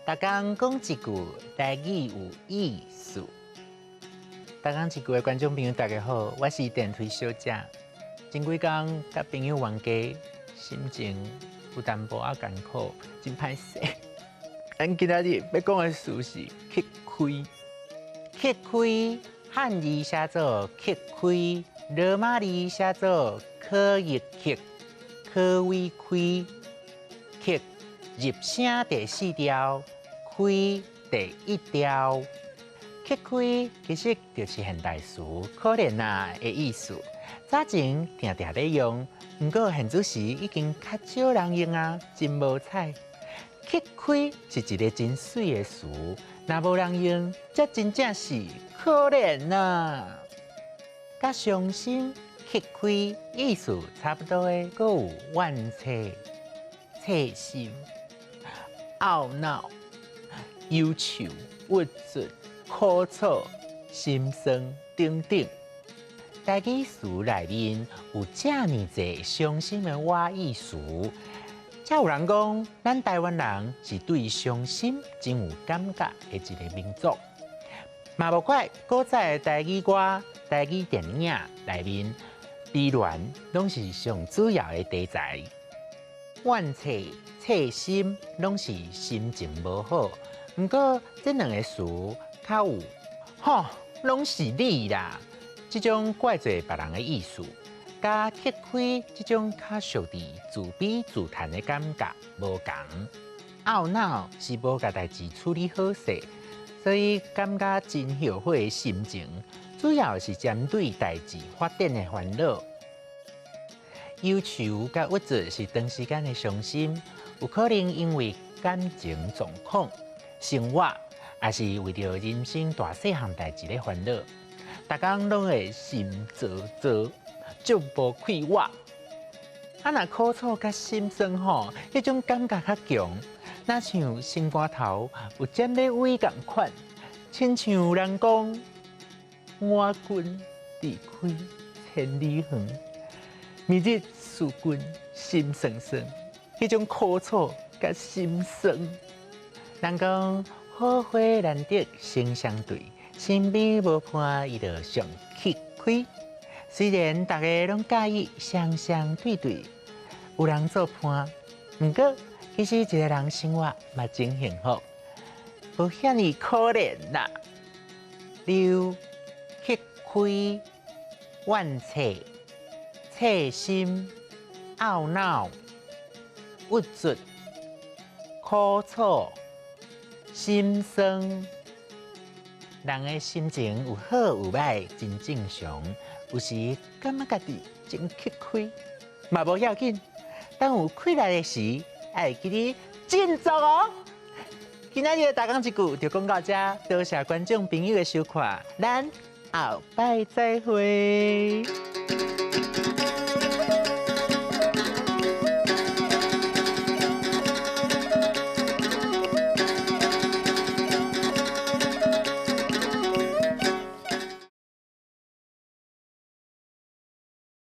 逐工講一句台語有意思。逐工一句的觀眾朋友，大家好，我是電推小姐。前幾工佮朋友冤家，心情有淡薄仔艱苦，真歹勢。咱今仔日欲講的詞是乞虧。乞虧漢字寫做乞虧，羅馬字寫做可益克，可為虧，乞入聲第四調，虧第一調。乞虧其實就是現代詞，可憐啊的意思。早前定定咧用，毋過現此時已經較少人用啊，真無彩。乞虧是一个真媠的詞，若無人用，這真正是可憐啊！佮傷心、乞虧意思差不多的，閣有怨嗟、切心、懊惱、憂愁、鬱卒、苦楚、心酸等等。台語詞內面有遮爾濟傷心的倚意詞，才有人講，咱台灣人是對傷心真有感覺的一个民族。嘛無怪古早的台語歌、台語電影內面，悲戀攏是上主要的題材。怨嗟、切心攏是心情無好。毋過這兩个詞較有吼，攏是你啦！這種怪罪別人的意思，佮乞虧這種較屬佇自卑自嘆的感覺無仝。懊惱是無共代誌處理好勢，所以感覺真後悔的心情，主要是針對代誌發展的煩惱。憂愁佮鬱卒是長時間的傷心，有可能因為感情狀況、生活，抑是為著人生大細項代誌咧煩惱。逐工攏會心躁躁，足無快活。啊，若苦楚佮心酸吼，彼種感覺較強，若像心肝頭有針咧搲仝款，親像人講我君離開千里遠，明日思君心酸酸，彼種苦楚佮心酸。人講好花難得成雙對，身邊無伴，伊就上乞虧。雖然逐个攏佮意雙雙對對，有人做伴，毋過其實一个人生活嘛真幸福，無遐爾可憐啦。例如乞虧、怨嗟、切心、懊惱、鬱卒、苦楚、心酸。人的心情有好有䆀，真正常。有時感覺家己真乞虧，嘛無要緊。當有氣力的時，愛記得振作哦。今仔日的逐工一句就講到這，多謝觀眾朋友的收看，咱後擺再會。